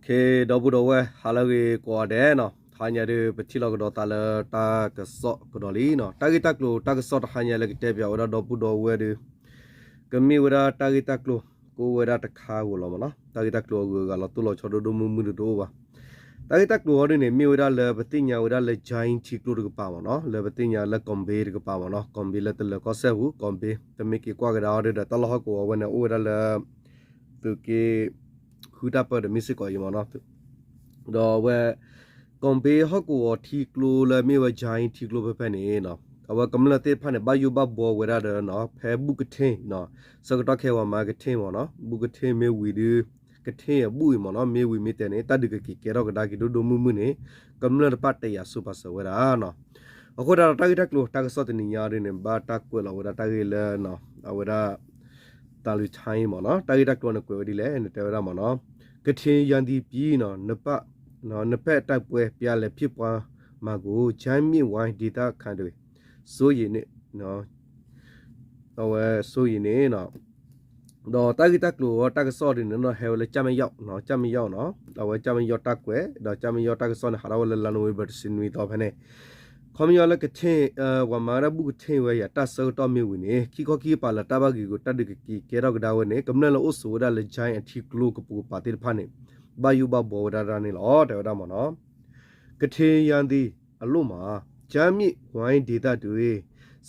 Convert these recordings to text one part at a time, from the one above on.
ကဲ ဒီပုၢ်ဒီဝဲၢ် ဟါလၢအဂ့ၤကိးဂၤဒဲးနီၤ, တဟါညါဒုး ပထံၣ်လိာ်ကဒီးသးလၢတၢ်ကစီၣ်ကဒီးလံနီၤ. တၢ်ဂ့ၢ်တၢ်ကျိၤတၢ်ကစီၣ်တဟါညါလၢကတဲပၠးဝဲဒၣ်ဒီပုၢ်ဒီဝဲၢ်ဒုး ကမ့ၢ်ဝဲဒၣ်တၢ်ဂ့ၢ်တၢ်ကျိၤ ကအိၣ်ဝဲဒၣ်တခါဧိၤလီၤမ့ၢ်နီၤ. တၢ်ဂ့ၢ်တၢ်ကျိၤအဂုၤအဂၤလီၤတိၢ်လီၤဆီဒိၣ်ဒိၣ်မုၢ်မုၢ်ဒိၣ်ဒိၣ်အိၣ်ဘၣ်. တၢ်ဂ့ၢ်တၢ်ကျိၤအီၤဒုးန့ၣ် မ့ၢ်ဝဲဒၣ်လၢပသ့ၣ်ညါဝဲဒၣ်လၢ Jain ထံကျိတကပၤမ့ၢ်နီၤ, လၢပသ့ၣ်ညါလၢ ကီၢ်ဘ့တကပၤမ့ၢ်နီၤ, ကီၢ်ဘ့လၢတလၢၤကီၢ်စဲၣ်ပူၤ ကီၢ်ဘ့ ပမ့ၢ်က့ၤကွၢ်ကဒါအီၤဒုးဒီး တၢ်လီၢ်ဟီၣ်ကဝီၤဝဲန့ၣ် အိၣ်ဝဲဒၣ်လၢ သုးက့ ဃုတၢ်ပၢၢ်ဒီးမ့ၢ်စ့ၢ်ကီးအံၤမ့ၢ်နီၤ. ဒီးအဝဲ ကီၢ်ဘ့ဟီၣ်ကဝီၤထံကျိလၢမ့ၢ်ဝဲ Jain ထံကျိဖဲဖဲန့ၣ်နီၤ, အဝဲကမျၢၢ်သ့ၣ်တဖၣ်န့ၣ် ဘၣ်ယိၣ်ဘၣ်ဘှီဝဲဒၣ်ဒီးနီၤ ဖဲဘူၣ်ကထ့ၣ်နီၤ, ဆၢကတီၢ်ခဲအံၤပှၤမၤကထ့ၣ်မ့ၢ်နီၤ, ဘူၣ်ကထ့ၣ်မ့ၢ်ဝံၤဒုး ကထ့ၣ်အဘူၣ်အံၤမ့ၢ်နီၤ, မ့ၢ်ဝံၤမ့ၢ်တဲာ်န့ၣ် တၢ်ဒုးကက့ၤကဲထီၣ်ကဒါက့ၤဒိၣ်ဒိၣ်မုၢ်မုၢ်န့ၣ် ကမျၢၢ်တဖၣ်တဲယၤဆိပာ်စၢၤဝဲဒၣ်နီၤ. အဃိသတးဒီး တၢ်ဂ့ၢ်တၢ်ကျိၤတၢ်ကစီၣ်တနံၤညါအံၤဒုးန့ၣ် ဘၣ်တၢ်ကွဲးလီၤဝဲဒၣ်တၢ်ဂ့ၢ်လၢ အဝဲဒၣ် တၢ်လုၢ်ထါအံၤမ့ၢ်နီၤ, တၢ်ဂ့ၢ်တၢ်ကျိၤန့ၣ်ကွဲးဝဲဒ်လဲၣ်န့ၣ် တဲဝဲဒၣ်မ့ၢ်နီၤ, ကထ့ၣ်ယၢၢ်သံၣ်ပံနီၤ, နှစ်ဖက်တိုက်ပွဲပြန်လည်ဖြစ်ပွားမှာကို ကြမ်းမြစ်ဝိုင်းဒေသခံတွေ စိုးရိမ်နေ အဝဲ စိုးရိမ်နေ ဒီးတၢ်ဂ့ၢ်တၢ်ကျိၤတၢ်ကစီၣ်ဒ်န့ၣ်နီၤ ဟဲဝဲလၢ ကၠၣ်မဲၣ်ယီၣ်နီၤ, ကၠၣ်မဲၣ်ယီၣ်နီၤ, အဝဲကၠၣ်မဲၣ်ယီၣ်တၢ်ကွဲး ဒီးကၠၣ်မဲၣ်ယီၣ်တၢ်ကစီၣ်န့ၣ် ဟးထီၣ်ဝဲလၢလါနိၣ်ဝ့ဘၢၣ်တဆံနွံသီဖဲန့ၣ် ခီပညီလၢကထ့ၣ် ပှၤမၤဝဲဒၣ်ဘူၣ်ကထ့ၣ်ဝဲယၤတၢ်ဆၢကတီၢ်မ့ၢ်ဝံၤန့ၣ် ခံခီခံကပၤလၢတၢ်ဘၣ်ဂ့ၤဂီၤ တၢ်ဒုးကက့ၤကဲထီၣ်ကဒါဝဲန့ၣ် ကမျၢၢ်လၢအိၣ်ဆိးဝဲဒၣ်လၢ Jain အထံကျိကပိာ်ကပၤသ့ၣ်တဖၣ်န့ၣ် ဘၣ်ယိၣ်ဘၣ်ဘှီဝဲဒၣ်ဒၣ်န့ၣ်လီၤ တဲဝဲဒၣ်မ့ၢ်နီၤ. ကထ့ၣ်ယၢၢ်သံၣ်အလီၢ်မှာ ကြမ်းမြစ်ဝိုင်းဒေသတွင်း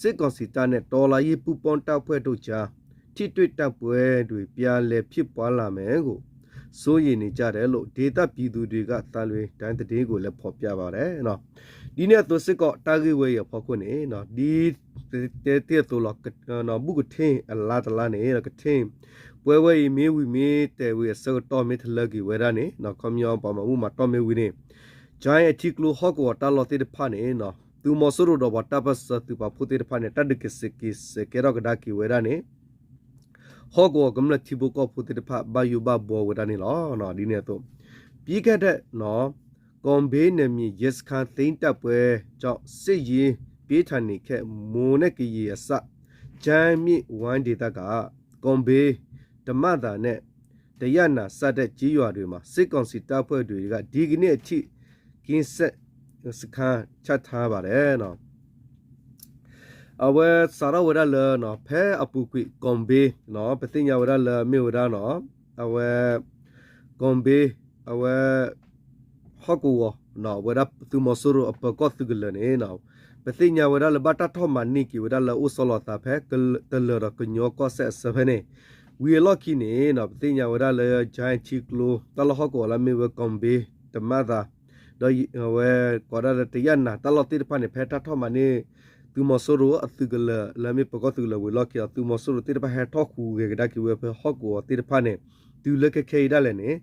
စစ်ကောင်စီတပ်နဲ့ တော်လှန်ရေးပူးပေါင်းတပ်ဖွဲ့တို့ကြား ထိတွေ့တိုက်ပွဲတွေ ပြန်လည်ဖြစ်ပွားလာမှာကို စိုးရိမ်နေကြတယ်လို့ ဒေသပြည်သူတွေက သံလွင်တိုင်းသတင်းကိုလည်း ဖော်ပြပါတယ် ဒ်န့ၣ်အသိး စ့ၢ်ကီးတၢ်ဂ့ၢ်ဝဲအံၤအဖီခိၣ်န့ၣ် ဒ်တဲတ့ၢ်အသိးလီၤ ဘူၣ်ကထ့ၣ်အလါတလါန့ၣ် ကထ့ၣ် ပှဲၤဝဲအံၤမ့ၢ်ဝံၤမ့ၢ်တဲာ်ဝံၤအဆၢကတီၢ် မ့ၢ်တလၢက့ၤဝဲဒၣ်န့ၣ် ခီပညီပှၤမၤမူမၤတီၢ်မ့ၢ်ဝံၤန့ၣ် Jain အထံကျိဟီၣ်ကဝီၤတၢ်လီၢ်သ့ၣ်တဖၣ်န့ၣ် သုးမီၤစိရိၤဒီးပှၤတၢ်ပၢၢ်ဆၢသုးပာ်ဖှိၣ်သ့ၣ်တဖၣ်န့ၣ် တၢ်ဒုးကစဲးက့ၤစဲးကဲထီၣ်ကဒါက့ၤဝဲဒၣ်န့ၣ် ဟီၣ်ကဝီၤကမျၢၢ်ထံဖိကီၢ်ဖိသ့ၣ်တဖၣ် ဘၣ်ယိၣ်ဘၣ်ဘှီဝဲဒၣ်န့ၣ်လီၤ. ဒ်န့ၣ်အသိး ပြီးခဲ့တဲ့ ကော့ဘိန်းနယ်မြေ ရဲစခန်းသိမ်းတိုက်ပွဲကြောင့် စစ်ရေးပြင်းထန်နေတဲ့ မိူဝ်းကယီၤအစပ် ကြမ်းမြစ်ဝိုင်းဒေသက ကော့ဘိန်း ဓမ္မသာနဲ့ တရနားစတဲ့ ကျေးရွာတွေမှာ စစ်ကောင်စီတပ်ဖွဲ့တွေက ဒီကနေ့အထိ ကင်းစခန်းချထားပါတယ် အဝဲစးထီၣ်ဝဲဒၣ်လၢ ဖဲအပူၤကွံာ် ကီၢ်ဘ့ ပသ့ၣ်ညါဝဲဒၣ်လၢမ့ၢ်ဝဲဒၣ် အဝဲ ကီၢ်ဘ့ အဝဲ ဟီၣ်ကဝီၤ အဝဲဒၣ်သုးမီၤစိရိၤအပၢၤကီၢ်သုးကလၢၤန့ၣ် ပသ့ၣ်ညါဝဲဒၣ်လၢဘၣ်တၢ်ထီၣ်မၤန့ၢ်က့ၤဝဲဒၣ်လၢအိၣ်ဆီလီၤသးဖဲ တလၢၤဒီးကညီကီၢ်စဲၣ်အဆၢဖဲန့ၣ် ဝံၤအလီၢ်ခံန့ၣ် ပသ့ၣ်ညါဝဲဒၣ်လၢ Jain ထံကျိ တၢ်လီၢ်ဟီၣ်ကဝီၤလၢမ့ၢ်ဝဲ ကီၢ်ဘ့ ဓမ္မသာ ဒီးအဝဲကိးဒၣ်လၢ တရနား တၢ်လီၢ်သ့ၣ်တဖၣ်န့ၣ် ဖဲတၢ်ထီၣ်မၤန့ၢ် သုးမီၤစိရိၤအသုးကလၢၤလၢမ့ၢ်ပၢၤကီၢ်သုးကလၢၤဝံၤအလီၢ်ခံဒီး သုးမီၤစိရိၤသ့ၣ်တဖၣ်ဟဲထီၣ်ဟူးဂဲၤကဒါက့ၤဝဲဖဲဟီၣ်ကဝီၤသ့ၣ်တဖၣ်န့ၣ် တုၤလၢခဲခဲအံၤဒၣ်လဲာ်န့ၣ်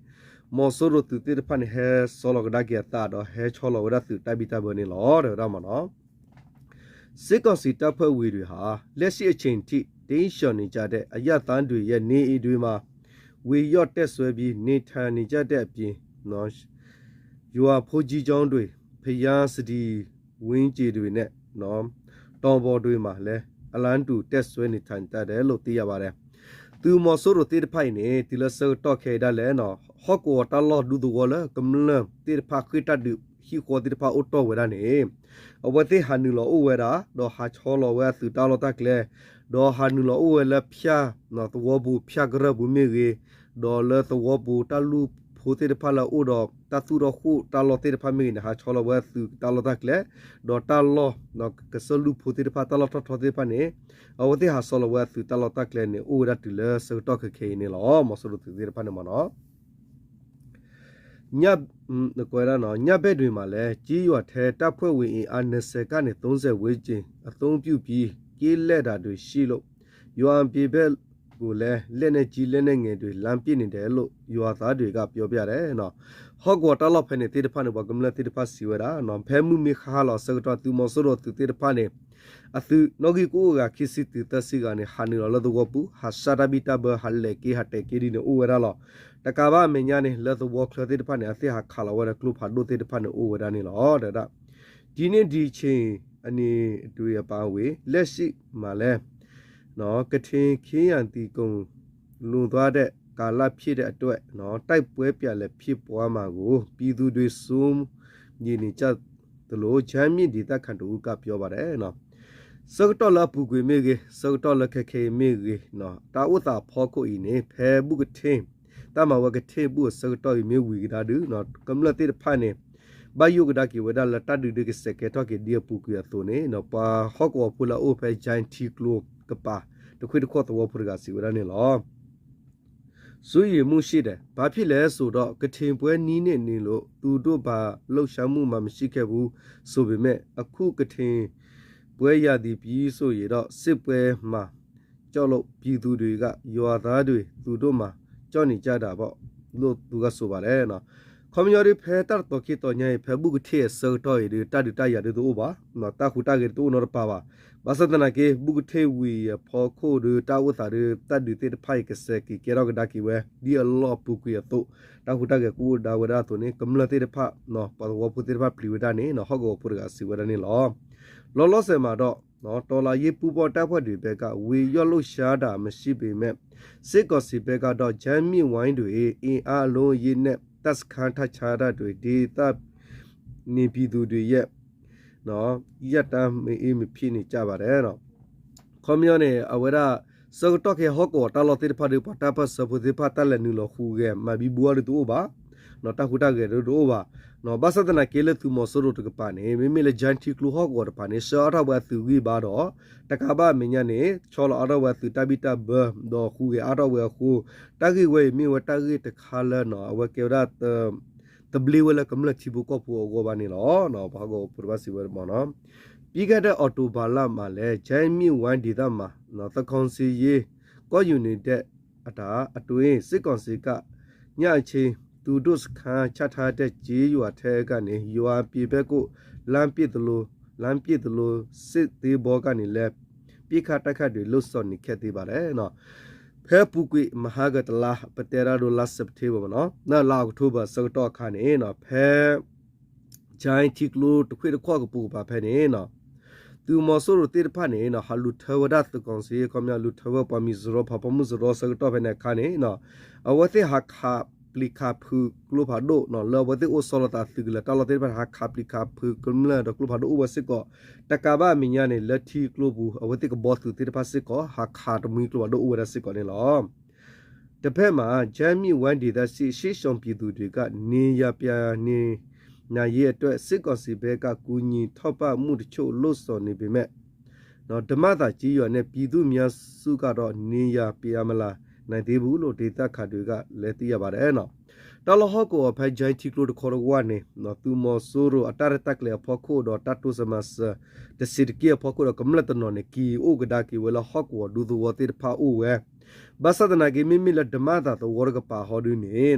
မီၤစိရိၤသုးသ့ၣ်တဖၣ်န့ၣ် ဟဲဆီလီၤကဒါက့ၤအသးဒီးဟဲဆီလီၤဝဲဒၣ်သုးတၢ်ဘံၣ်တၢ်ဘၢန့ၣ်လီၤ တဲဝဲဒၣ်မ့ၢ်နီၤ စစ်ကောင်စီတပ်ဖွဲ့ဝင်တွေဟာ လက်ရှိအချိန်ထိ တိမ်းရှောင်နေကြတဲ့ အရပ်သားတွေရဲ့ နေအိမ်တွေမှာ ဝင်ရောက်တပ်စွဲပြီး နေထိုင်နေကြတဲ့အပြင် ရွာဘုန်းကြီးကျောင်းတွေ၊ ဘုရားစတီးဝင်းကျင်တွေနဲ့ တောင်ပေါ်တွေမှာလည်း အလားတူ တပ်စွဲနေထိုင်ကြတယ်လို့ သိရပါတယ် သုးမီၤစိရိၤသ့ၣ်တဖၣ်အံၤန့ၣ် တုၤလၢဆၢကတီၢ်ခဲအံၤဒၣ်လဲာ် ဟီၣ်ကဝီၤတၢ်လီၢ်ဒူသဝီလၢကမျၢၢ်သ့ၣ်တဖၣ်ဃ့ၢ်တၢ်ဒုးဟံၣ်ဃီသ့ၣ်တဖၣ်အိၣ်တီၢ်ဝဲဒၣ်န့ၣ် အဝဲသ့ၣ်ဟးနုာ်လီၤအိၣ်ဝဲဒၣ် ဒီးဟးဆီလီၤဝဲအသုးတၢ်လီၢ်တၢ်ကျဲ ဒီးဟးနုာ်လီၤအိၣ်ဝဲလၢဖၠၣ်သဝီပူၤ ဖၠၣ်ကရၢၢ်ပူၤမ့ၢ်ဂ့ၤ, ဒီးလၢသဝီပူၤတၢ်လူၢ်ဖိသ့ၣ်တဖၣ်လၢအအိၣ်ဒီးတၢ်သူၣ်ထီၣ်ဃိၣ်တၢ်လီၢ်သ့ၣ်တဖၣ်မ့ၢ်ဂ့ၤန့ၣ် ဟးဆီလီၤဝဲအသုးတၢ်လီၢ်တၢ်ကျဲ, ဒီးတၢ်လီၢ် ကစၢၢ်လူၢ်ဖိသ့ၣ်တဖၣ်တၢ်လီၢ်ထီၣ်ထီသ့ၣ်တဖၣ်န့ၣ် အဝဲသ့ၣ်ဟးဆီလီၤဝဲအသုးတၢ်လီၢ်တၢ်ကျဲန့ၣ် အိၣ်ဝဲဒၣ်တုၤလၢဆၢကတီၢ်ခဲခဲအံၤန့ၣ်လီၤ. မီၤစိရိၤသုးသ့ၣ်တဖၣ်န့ၣ်မ့ၢ်နီၤ ညဘက်တွေမှာလည်း ကျေးရွာထဲ တပ်ဖွဲ့ဝင်အင်အား နှစ်ဆယ်ကနေ သုံးဆယ်ဝန်းကျင် အသုံးပြုပြီး ကင်းလှည့်တာတွေရှိလို့ ရွာအပြင်ဘက်ကိုလည်း လက်နက်ကြီး လက်နက်ငယ်တွေ လှမ်းပစ်နေတယ်လို့ ရွာသားတွေက ပြောပြတယ် ဟီၣ်ကဝီၤတၢ်လီၢ်ဖဲန့ၣ်သ့ၣ်တဖၣ်န့ၣ် ပှၤကမျၢၢ်သ့ၣ်တဖၣ်စံးဝဲဒၣ် ဖဲမုၢ်မ့ၢ်ဟါဟါလီၤအဆၢကတီၢ် သုးမီၤစိရိၤသုးသ့ၣ်တဖၣ်န့ၣ် အသုးနီၣ်ဂံၢ်ကအိၣ်အဂၤခံဆံတုၤသၢဆံဂၤန့ၣ် ဟးနုာ်လီၤလၢသဝီပူၤ ဟးစၢ်တၢ်ဘံၣ်တၢ်ဘၢ ဟးလဲၤက့ၤဟးတဲာ်က့ၤဒ်န့ၣ်အိၣ်ဝဲဒၣ်လီၤ. တကးဘၣ်အမဲာ်ညါန့ၣ် လၢသဝီချၢသ့ၣ်တဖၣ်န့ၣ် အသ့ၣ်ဟးခးလီၤဝဲဒီးကျိဖးဒိၣ်သ့ၣ်တဖၣ်န့ၣ်အိၣ်ဝဲဒၣ်န့ၣ်လီၤ. ဒီး ဒီနေ့ဒီအချိန် အနေအထားအပါအဝင် လက်ရှိမှာလည်း ကချင်ခရစ်ယာန်သီးကိာ် လွတ်သွားတဲ့ တာလတ်ဖြစ်တဲ့အတွက် တိုက်ပွဲပြန်လည်ဖြစ်ပွားမှာကို ပြည်သူတွေ စိုးရိမ်နေကြသလို ဂျမ်းမြစ်ဒေသခံတစ်ဦးက ပြောပါတယ် ဆၢကတီၢ်လၢအပူၤကွံာ်မ့ၢ်ဂ့ၤ, ဆၢကတီၢ်လၢခဲခဲအံၤမ့ၢ်ဂ့ၤ, တၢ်အိၣ်သးအဖီခိၣ်အံၤန့ၣ် ဖဲဘူၣ်ကထ့ၣ် တၢ်မၤဝဲကထ့ၣ်ဘူၣ်အဆၢကတီၢ်အံၤမ့ၢ်ဝံၤကဒါဒုး ကမျၢၢ်သ့ၣ်တဖၣ်န့ၣ် ဘၣ်ယိၣ်ကဒါက့ၤဝဲဒၣ်လၢတၢ်ဒုးဒုးကဆဲးကဲထီၣ်က့ၤဒ်အပူၤကွံာ်အသိးန့ၣ် ပှၤဟီၣ်ကဝီၤဖိလၢအအိၣ်ဖဲ Jaintia ထံကျိကပၤ တခွ့ၣ်တခီၣ်သဝီဖိတဂၤစံးဝဲဒၣ်န့ၣ်လီၤ. စိုးရိမ်မှုရှိတယ်။ ဘာဖြစ်လဲဆိုတော့ ကချင်ပွဲနည်းနဲ့နေလို့ သူတို့ဘာလှုပ်ရှားမှုမှ မရှိခဲ့ဘူးဆိုပေမဲ့ အခုကချင်ပွဲရာသီပြီးဆိုရင်တော့ စစ်ပွဲမှာကြောက်လို့ ပြည်သူတွေက ရွာသားတွေ သူတို့မှာ ကြောက်နေကြတာပေါ့လို့ သူကဆိုပါတယ် ခီပညီဒ် ဖဲတၢ်တတီၤခံတီၤညါအံၤ ဖဲဘူၣ်ကထ့ၣ်အဆၢကတီၢ်အံၤဒီး တၢ်ဒုးတၢ်ယၤဒုးတအိၣ်ဘၣ်, တၢ်ဟူးတၢ်ဂဲၤဒုးတအိၣ်နီတပၤဘၣ်. ဘၣ်ဆၣ်သနာ်က့ ဘူၣ်ကထ့ၣ်ဝံၤအဖီခိၣ်ဒီး တၢ်အိၣ်သးဒီး တၢ်ဒုးသ့ၣ်တဖၣ်အံၤ ကဆဲးက့ၤကဲထီၣ်ကဒါက့ၤဝဲ ဒ်အလီၢ်အပူၤကွံာ်အသိး တၢ်ဟူးတၢ်ဂဲၤကအိၣ်ဒါဝဲဒၣ်အသိးန့ၣ် ကမျၢၢ်သ့ၣ်တဖၣ် ပှၤသဝီဖိသ့ၣ်တဖၣ်ပျံၤဝဲဒၣ်န့ၣ် ဟီၣ်ကဝီၤဖိတဂၤစံးဝဲဒၣ်န့ၣ်လီၤ. လောလောဆယ်မှာတော့ တော်လှန်ရေးပူးပေါင်းတပ်ဖွဲ့တွေဘက်က ဝင်ရောက်လှုပ်ရှားတာမရှိပေမဲ့ စစ်ကောင်စီဘက်ကတော့ ဂျမ်းမြစ်ဝိုင်းတွင် အင်အားအလုံးအရင်းနဲ့ တပ်စခန်းချထားတဲ့အတွက် ဒေသ နေပြည်သူတွေရဲ့ ရပ်တန်းမအေးမဖြစ်နေကြပါတယ် ခီပညီန့ၣ် အဝဲဒၣ် ဆၢကတီၢ်ခဲအံၤဟီၣ်ကဝီၤတၢ်လီၢ်သ့ၣ်တဖၣ်ဒီး ပှၤတၢ်ပၢၢ်ဆၢဖိသ့ၣ်တဖၣ် တၢ်လဲၤနုာ်လီၤဟူးဂဲၤ မၤဘံဘူအီၤဒုးတအိၣ်ဘၣ်, တၢ်ဟူးတၢ်ဂဲၤဒုးတအိၣ်ဘၣ်. ဘၣ်ဆၣ်သနာ်က့လၢသုးမီၤစိရိၤတကပၤန့ၣ် မ့မ့ၢ်လၢ Jaintia ထံကျိဟီၣ်ကဝီၤတဖၣ်န့ၣ် ဆှၢအါထီၣ်ဝဲအသုးဂံၢ်ဘါဒီး တကးဘၣ်အမဲာ်ညါန့ၣ် ဆီလီၤအါထီၣ်ဝဲအသုးတၢ်ဘံၣ်တၢ်ဘၢ ဒီးဟူးဂဲၤအါထီၣ်ဝဲအဃိ တၢ်ဂ့ၢ်ဝဲအံၤမ့ၢ်ဝဲတၢ်ဂ့ၢ်တခါလၢ အဝဲကဲဝဲဒၣ် တဘျ့ဝဲလၢကမျၢၢ်ထံဖိကီၢ်ဖိအဂီၢ်ဘၣ်န့ၣ်လီၤ. ပှၤဟီၣ်ကဝီၤဖိတဖၣ်စံးဝဲမ့ၢ်နီၤ ပြီးခဲ့တဲ့အောက်တိုဘာလမှာလည်း ဂျမ်းမြစ်ဝိုင်းဒေသမှာ စစ်ကောင်စီရဲ့ ကော့ယူနီတီအတၢ် အတွင်း စစ်ကောင်စီက ညအချိန် သူတို့စခန်းချထားတဲ့ကျေးရွာထဲကနေ ရွာအပြင်ဘက်ကို လှမ်းပစ်သလို လှမ်းပစ်သလို စစ်သင်္ဘောကနေလည်း ပစ်ခတ်တိုက်ခိုက်တွေ လုပ်ဆောင်နေခဲ့သေးပါတယ် ဖဲအပူၤကွံာ် မဟါကတလါ ပတဲဒၣ်ဒိလါစဲးပထ့ဘၢၣ်မ့ၢ်နီၤ လါအီးကထိဘၢၣ်ဆၢကတီၢ်အခါန့ၣ် ဖဲ ကၠဲထံကျိတခွ့ၣ်တခီၣ်ကပူၤကပၤဖဲန့ၣ် သုးမီၤစိရိၤသ့ၣ်တဖၣ်န့ၣ် ဟးလူၤထၢဝဲဒၣ်သုးကီၢ်စ့ၢ် ခီပညီလူၤထၢဝဲပှၤမံၤစရီ ဖးဖီမုၢ်စရီဆၢကတီၢ်ဖဲန့ၣ်အခါန့ၣ် အဝဲသ့ၣ်ဟးခးပျံၤခးဖုးကျိဖးဒိၣ် လၢအဝဲသ့ၣ်အိၣ်ဆီလီၤသးသုးကလၢၤတၢ်လီၢ်သ့ၣ်တဖၣ် ဟးခးပျံၤခးဖုးကမျၢၢ်ဒီးကျိဖးဒိၣ်အိၣ်ဝဲစ့ၢ်ကီး တကးဘၣ်အမဲာ်ညါန့ၣ် လၢထံကျိပူၤ အဝဲသ့ၣ်ကဘီသုးသ့ၣ်တဖၣ်စ့ၢ်ကီး ဟးခးတမှံကျိဖးဒိၣ်အိၣ်ဝဲဒၣ်စ့ၢ်ကီးန့ၣ်လီၤ. တစ်ဖက်မှာ ဂျမ်းမြစ်ဝိုင်းဒေသရှိ စစ်ရှောင်ပြည်သူတွေက နေရပ်ပြန်နိုင်ရေးအတွက် စစ်ကောင်စီဘက်က ကူညီထောက်ပံ့မှုတချို့ လုပ်ဆောင်နေပေမဲ့ ဓမ္မသာကျေးရွာနဲ့ ပြည်သူအများစုကတော့ နေရပ်ပြန်မလာနိုင်သေးဘူးလို့ ဒေသခံတွေကလည်း သိရပါတယ် တၢ်လီၢ်ဟီၣ်ကဝီၤဖဲ ကၠဲထံကျိတခီတဝၢ်န့ၣ် သုးမီၤစိရိၤအတၢ်ရဲၣ်တၢ်ကျဲၤအဖီခိၣ်ဒီး တၢ်တိစၢၤမၤစၢၤ တဆံးတက့ၢ်အဖီခိၣ်ဒီး ကမျၢၢ်တနီၤန့ၣ် က့ၤအိၣ်ကဒါက့ၤဝဲလၢဟီၣ်ကဝီၤဒူသဝီသ့ၣ်တဖၣ်အိၣ်ဝဲ ဘၣ်ဆၣ်သနာ်က့ မ့မ့ၢ်လၢဓမ္မသာသဝီတကပၤဟီဒုန့ၣ်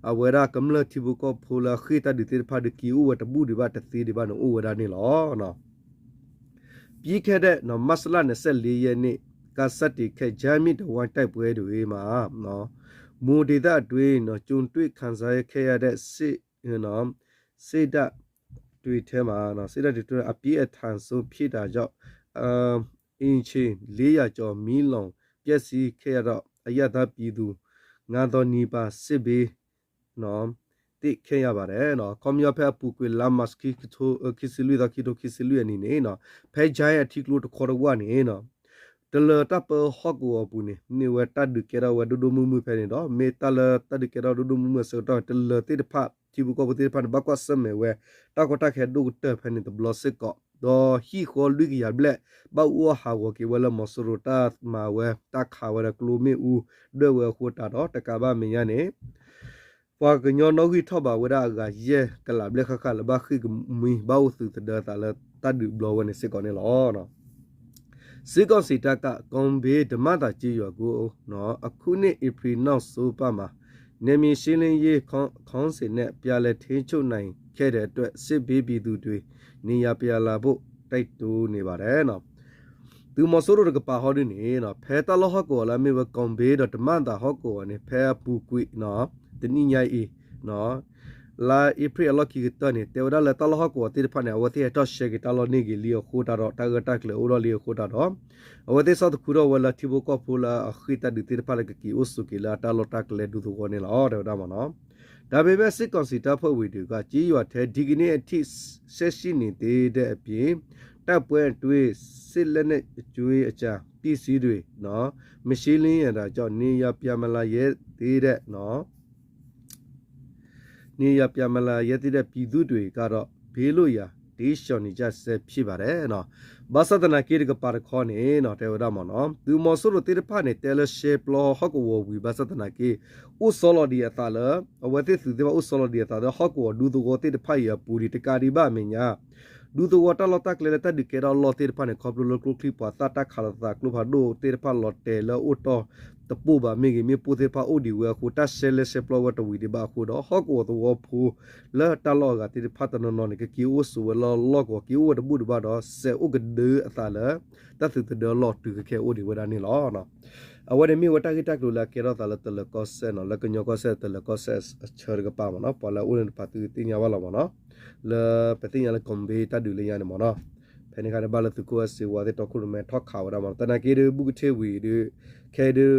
အဝဲဒၣ်ကမျၢၢ်ထံဖိကီၢ်ဖိလၢအဃ့ၢ်တၢ်ဒုးသ့ၣ်တဖၣ်ဒီး က့ၤအိၣ်ဝဲတဘူၣ်ဒံးဘၣ်တသ့ဒံးဘၣ်န့ၣ်အိၣ်ဝဲဒၣ်န့ၣ်လီၤ. ပြီးခဲ့တဲ့ မတ်လ နှစ်ဆယ့်လေးရက်နေ့က စတင်ခဲ့ ဂျမ်းမြစ်တဝိုင်းတိုက်ပွဲတွေမှာ မွန်ဒေသအတွင်း ကြုံတွေ့ခံစားခဲ့ရတဲ့ စစ် စစ်တပ်တွေထဲမှာ စစ်တပ်တွေထဲ အပြင်းအထန်ဆုံးဖြစ်တာကြောင့် အိမ်ခြေ လေးရာကျော် မီးလောင်ပျက်စီးခဲ့ရတော့ အရပ်သားပြည်သူ ငါးသောင်းနီးပါး စစ်ဘေး သင့်ခဲ့ရပါတယ် ခီပညီဖဲအပူၤကွံာ်လါမၢ်ၡး ခံဆံလွံၢ်သီ ခံထိခံဆံလွံၢ်အနံၤန့ၣ် ဖဲကၠဲအထံကျိတခီတဝၢ်န့ၣ် တလၢၤတၢ်ပၢဟီၣ်ကဝီၤအပူၤန့ၣ် မ့ၢ်ဝဲတၢ်ဒုးကဲထီၣ်ဝဲဒိၣ်ဒိၣ်မုၢ်မုၢ်ဖဲန့ၣ်ဒီး မ့ၢ်တၢ်လၢတၢ်ဒုးကဲထီၣ်ဒိၣ်ဒိၣ်မုၢ်မုၢ်အဆၢကတီၢ် တလၢၤသ့ၣ်တဖၣ် ထံဖိကီၢ်ဖိသ့ၣ်တဖၣ်န့ၣ် ဘၣ်ကွၢ်ဆၢၣ်မဲာ်ဝဲ တၢ်ကီတၢ်ခဲဒိၣ်ကတၢၢ်ဖဲန့ၣ်တဘျီစ့ၢ်ကီး ဒီးဟံၣ်ဃီလွံၢ်ကယၤဘျဲၣ် ဘၣ်အူအီၣ်ဟးဂီၤက့ၤဝဲလၢမီၤစိရိၤတၢ်မၤဝဲ တၢ်ခးဝဲဒီးကျိမ့ၣ်အူ ဒွဲၣ်ဝဲအဃိတးဒီး တကးဘၣ်မဲာ်ညါန့ၣ် ပှၤကညီနီၣ်ဂံၢ်ထီၣ်ဘးဝဲဒၣ်အဂၤယဲၢ်ကလးဘျဲၣ်ဃၣ်ဃၣ်လၢဘၣ်ဃ့ၢ်ကမှံ ဘၣ်အိၣ်သုးသဒၢအသးလၢတၢ်ဒုးဘျီဝဲန့ၣ်စ့ၢ်ကီးန့ၣ်လီၤ. စစ်ကောင်စီတပ်က ကော့ဘိန်း ဓမ္မသာကျေးရွာကို အခုနှစ် ဧပြီနောက်ဆုံးပတ်မှာ နယ်မြေရှင်းလင်းရေးခေါင်းစဉ်နဲ့ ပြန်လည်ထိန်းချုပ်နိုင်ခဲ့တဲ့အတွက် စစ်ဘေးပြည်သူတွေ နေရပ်ပြန်လာဖို့ တိုက်တွန်းနေပါတယ် သုးမီၤစိရိၤတကပၤဟီဒုန့ၣ် ဖဲတၢ်လီၢ်ဟီၣ်ကဝီၤလၢအမ့ၢ်ဝဲ ကော့ဘိန်း ဒီး ဓမ္မသာ ဟီၣ်ကဝီၤန့ၣ် ဖဲအပူၤကွံာ် တနံၣ်ညါအံၤ လါအ့ဖြ့ၣ်အလီၢ်ခံကတၢၢ်န့ၣ် တဲဝဲဒၣ်လၢတၢ်လီၢ်ဟီၣ်ကဝီၤသ့ၣ်တဖၣ်န့ၣ် အဝဲသ့ၣ်ဟဲထီၣ်ရှဲက့ၤတၢ်လီၢ်န့ၢ်ဂ့ၤလံအဃိတၢ်ဒီး တၢ်ဂၢၢ်တၢ်ကျၢၤအိၣ်ထီၣ်လံအဃိတၢ်ဒီး အဝဲသ့ၣ်ဆီၣ်သခူထီၣ်ဝဲလၢထံဖိကီၢ်ဖိလၢအဃ့ၢ်တၢ်ဒုးသ့ၣ်တဖၣ်လၢကက့ၤအိၣ်ဆိးက့ၤလၢအတၢ်လီၢ်တၢ်ကျဲဒူသဝီန့ၣ်လီၤ တဲဝဲဒၣ်မ့ၢ်နီၤ. ဒါပေမဲ့ စစ်ကောင်စီတပ်ဖွဲ့ဝင်တွေက ကျေးရွာထဲ ဒီကနေ့အထိ ဆက်ရှိနေသေးတဲ့အပြင် တိုက်ပွဲအတွင်း စစ်လက်နက်အကျွင်းအကျန် ပစ္စည်းတွေ မရှင်းလင်းရတာကြောင့် နေရပ်ပြန်မလာရဲသေးတဲ့ နေရပ်ပြန်မလာရဲသေးတဲ့ ပြည်သူတွေကတော့ ဘေးလွတ်ရာ တိမ်းရှောင်နေကြဆဲဖြစ်ပါတယ် ဘၣ်ဆၣ်သနာ်က့တကပၤတခီန့ၣ် တဲဝဲဒၣ်မ့ၢ်နီၤ သုးမီၤစိရိၤသ့ၣ်တဖၣ်န့ၣ် တဲလၢရှဲပျီဟီၣ်ကဝီၤဝံၤ ဘၣ်ဆၣ်သနာ်က့ အိၣ်ဆီလီၤဒံးအသးလၢ အဝဲသ့ၣ်သုးသ့ၣ်တဖၣ်အိၣ်ဆီလီၤဒံးအသးလၢ ဟီၣ်ကဝီၤဒူသဝီသ့ၣ်တဖၣ်အံၤအပူၤဒံးတကးဒံးဘၣ်အမဲာ်ညါ ဒူသဝီတၢ်လီၢ်တၢ်ကျဲလၢတၢ်ဒုးကဲထီၣ်အလီၢ်သ့ၣ်တဖၣ်န့ၣ် ခီဖျိလၢကျိချံမျိာ်သၣ်တၢ်ခးလိာ်သးကျိဖးဒိၣ်သ့ၣ်တဖၣ်လီၤတဲာ်လၢအိၣ်တီၢ်တပိၢ်ဘၣ်မ့ၢ်ဂ့ၤ မ့ၣ်ပိၢ်သ့ၣ်တဖၣ်အိၣ်ဒံးဝဲအဃိ တၢ်ရှဲလဲရှဲပျီဝဲတဝံၤဒံးဘၣ်အဃိဒီး ဟီၣ်ကဝီၤသဝီဖိလၢတၢ်လီၢ်အဂၤသ့ၣ်တဖၣ်တနီၤနီၤန့ၣ် ကက့ၤအိၣ်ဆိးဝဲလၢလီၢ်ကဝီၤ က့ၤအိၣ်ဝဲတဘူၣ်တဘၣ်ဒီး စဲးအိၣ်ကဒၢအသးလၢ တၢ်သုးသဒၢလီၢ်တုၤခဲခဲအိၣ်ဒံးဝဲဒၣ်န့ၣ်လီၤ. အဝဲန့ၣ်မ့ၢ်ဝဲတၢ်ဂ့ၢ်တၢ်ကျိၤလၢအကဲထီၣ်သးလၢတလၢၤကီၢ်စဲၣ်နီၤ လၢကညီကီၢ်စဲၣ်တလၢၤကီၢ်စဲၣ်အဆၢတကပၤမ့ၢ်နီၤ ပှၤလၢအအိၣ်လၢတပၤသုသ့ၣ်ညါဘၣ်လီၤမ့ၢ်နီၤ လၢပသ့ၣ်ညါလၢကီၢ်ဘ့ၣ်တၢ်ဒုးလၢညါန့ၣ်မ့ၢ်နီၤ ဖဲန့ၣ်အခါန့ၣ် ဘၣ်လၢသုးခိၣ်အဲၣ်စ့ဝါသ့ၣ်တီခိၣ်ရိၣ်မဲထီၣ်ခးဝဲဒၣ်မ့ၢ်နီၤ သနာ်က့ဒုး ဘူၣ်ကထ့ၣ်ဝံၤဒုး ခဲအံၤဒုး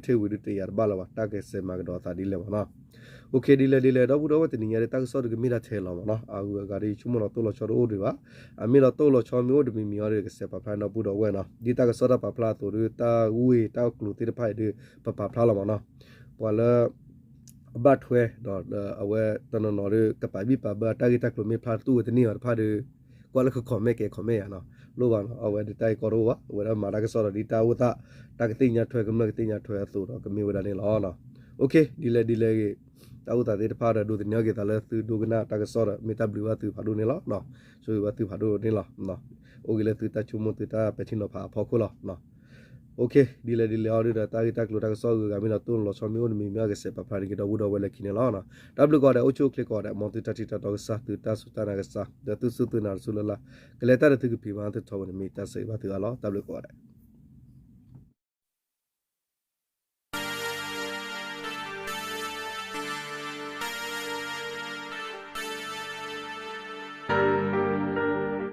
ကမျၢၢ်အဂီၢ်ဒီးပှၤနၢ်ပၢၢ်မ့ၢ်နီၤ မ့မ့ၢ်လၢဘူၣ်ကထ့ၣ်ဝံၤဒုးတယာ်တဘၣ်လၢၤဘၣ် တၢ်ကစဲးမၤကဒီးအသးဒ်လဲၣ်မ့ၢ်နီၤ အိၣ်ခ့ ဒ်လဲၣ်ဒ်လဲၣ် ဒီပုၢ်ဒီဝဲၢ်တနံၤညါဒုး တၢ်ကစီၣ်ဒုးကမ့ၢ်ဒၣ်ထဲလီၤမ့ၢ်နီၤ အဂုၤအဂၤဒုး ယဆိကမိၣ်လီၤတိၢ်လီၤဆီတအိၣ်ဒံးဘၣ် အမ့ၢ်လီၤတိၢ်လီၤဆီမ့ၢ်အိၣ်တမံၤမံၤအီၤဒုး ကစဲးပာ်ဖျါနီၢ်ပုၢ်ဒီဝဲၢ်နီၤ ဒ်တၢ်ကစီၣ်တၢ်ပာ်ဖျါအသိးဒုး တၢ်ဝ့ၢ်တၢ်ကျိၤသ့ၣ်တဖၣ်အံၤဒုး ပပာ်ဖျါလီၤမ့ၢ်နီၤ ပှၤလၢ အဘၣ်ထွဲဒီး အဝဲတနီၤနီၤဒုး ကပာ်ဘံၣ်ပာ်ဘၢတၢ်ဂ့ၢ်တၢ်ကျိၤမ့ၢ်ဖျါတအိၣ်ဝဲတန့ၢ်အီၤတဖၣ်ဒုး ကွၢ်လၢက comment ကဲ comment ယၤနီၤ လိၣ်ဘၣ်နီၤ အဝဲဒုးတၢ်ဂ့ၢ်ကီတအိၣ်ဘၣ် အဝဲဒၣ်မၤတၢ်ကစီၣ်ဒီးဒ်တၢ်အိၣ်သး တၢ်ကသ့ၣ်ညါထွဲ ကမျၢၢ်ကသ့ၣ်ညါထွဲအသိးဒီးကမ့ၢ်ဝဲဒၣ်န့ၣ်လီၤ. အိၣ်ခ့ ဒ်လဲၣ်ဒ်လဲၣ်ဂ့ၤ တၢ်အိၣ်သးသ့ၣ်တဖၣ်ဒီး ဒိးသန့ၤထီၣ်က့ၤသးလၢသုဒိကနၣ်တၢ်ကစီၣ်ဒီး မ့ၢ်တၢ်ဘျုးဘၣ်သုဖးဒိၣ်န့ၣ်လီၤ. ဆိၣ်ဂ့ၤဘၣ်သုဖးဒိၣ်န့ၣ်လီၤ. အိၣ်ဂ့ၤလၢသုတၢ်ဆိကမိၣ်သုတၢ်ပဲာ်ထံနီၤဖးအဖီခိၣ်လီၤ. အိၣ်ခ့ ဒ်လဲၣ်ဒ်လဲၣ်အီၤဒုးဒီး တၢ်ဂ့ၢ်တၢ်ကျိၤတၢ်ကစီၣ်အဂုၤအဂၤမ့ၢ်လီၤတိၢ်လီၤဆီမ့ၢ်အိၣ်တမံၤမ့ၢ်အီၤ ကစဲးပာ်ဖျါန့ၢ်က့ၤဒီပုၢ်ဒီဝဲၢ်လၢခံန့ၣ်လီၤ. တၢ်ဘျုးကိးဂၤဒဲး အိၣ်ဆူၣ်အိၣ်ချ့ကိးဂၤဒဲး မ်သုတၢ်ထံၣ်တၢ်တီကစၢ် သုတၢ်စူၢ်တၢ်နာ်ကစၢ် ဒီးသုစူၢ်သုနာ်တစူၢ်လၢ်လၢ် ကလဲၤတၢ်ဒီးသုကဖံးမၤသုထီဘိန့ၣ် မ့ၢ်တၢ်ဆိၣ်ဂ့ၤဘၣ်သုအါလီၤ. တၢ်ဘျုးကိးဂၤဒဲး